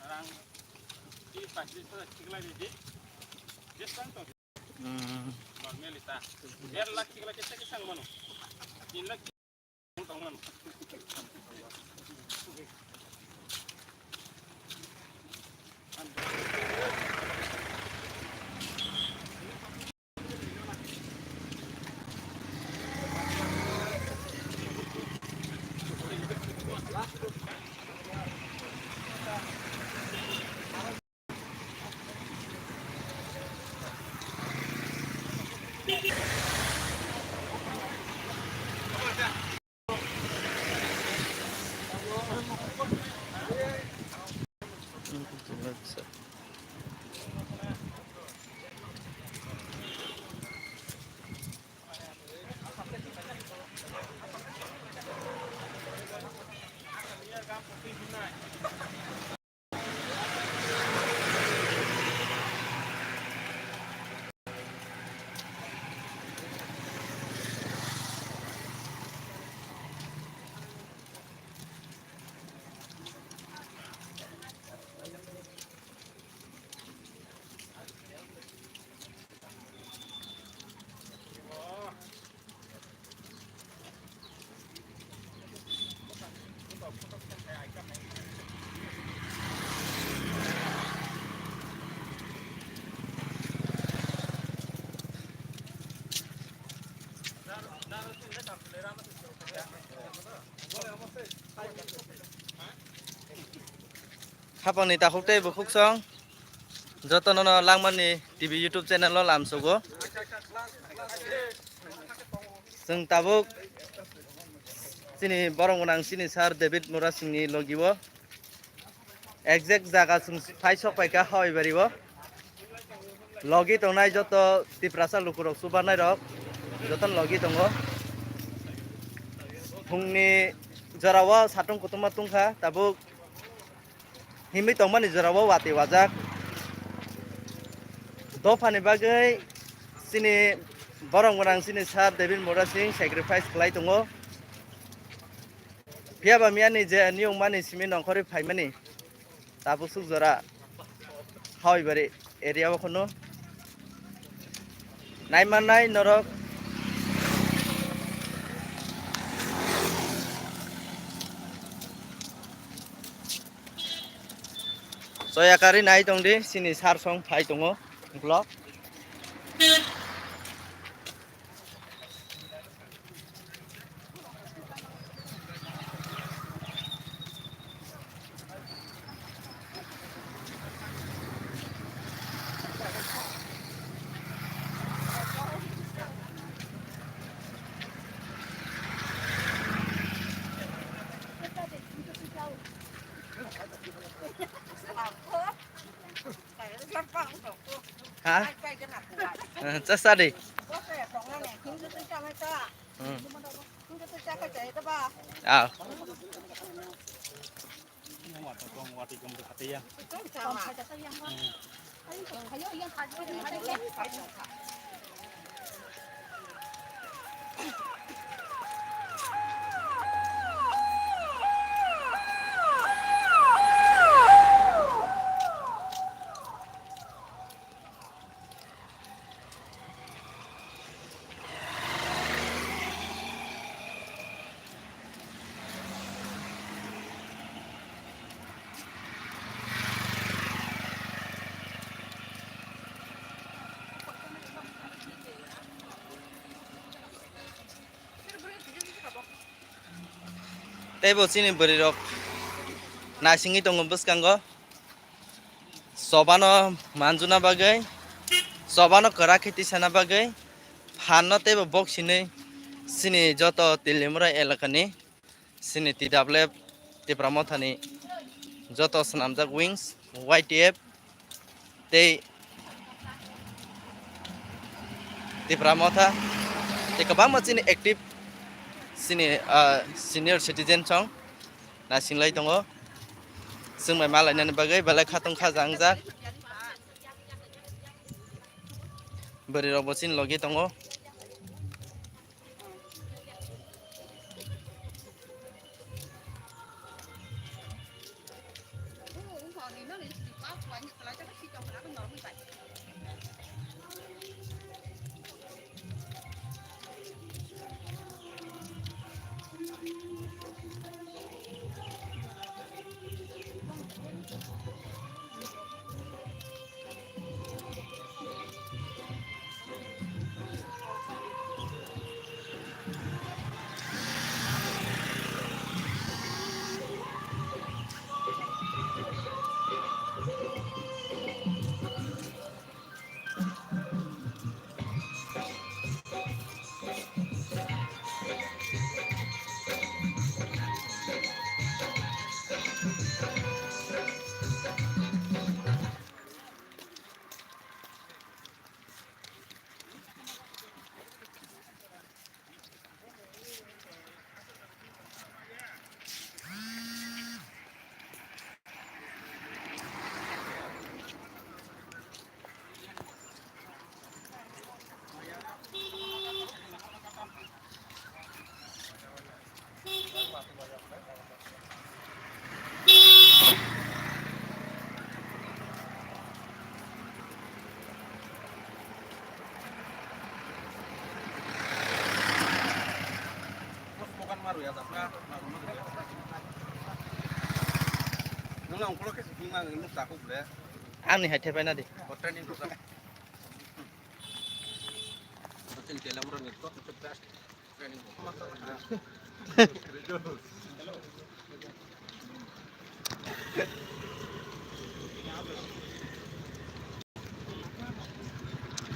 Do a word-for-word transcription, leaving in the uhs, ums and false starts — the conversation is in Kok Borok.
Rang tris paitris hajar thik lai di. Jesang to. Hmm. Normal ta. Der lakh thik lai kisa kisa mano. Tin lakh tong mano. Khapangni takhuk tei bukhuk song jotono no Langmani T V YouTube channel o lamsogo. Chwng tabuk chini borok gwnang chini sir David Murasingni logi o exact jaga chwng phai sok phaikha Hawaibari o. Logi tongnai joto Tiprasa lukurok chubanai rok jotono logi tongo. Phungni jorao satung kutung ma tungkha tabuk. Himwi tongmani jorao watwi wajak. Dophani bagwi chini borok gwnang chini sir David Murasing sacrifice khlai tongo. Phiya ba miyani je niyokmani simi nongkhorwi phaimani tabuk suk jora Hawaibari area o kheno naimannai norok. Soya kari nai tongdi, chini sir song phai tongo, ukulok. Ha? Eh, chasa de. Hmm. Ah. Tei bo chini bwrwi rok naisingwi tongo bwskango. Chobano manjuna bagwi, chobano kwrak khe tisana bagwi, phanno teibo bok sinwi chini joto Teliamura elakani, chini T W F, Tipra Mothani joto swnamjak wings, Y T F, tei Tipra Motha, tei kwbangma chini active, chini, ah, senior citizen song nasinglai tongo. Chwng bai malainani bagwi belai khatungkha jangjak. Bwrwi rok bo chini logi tongo. Ani hai thepai na di.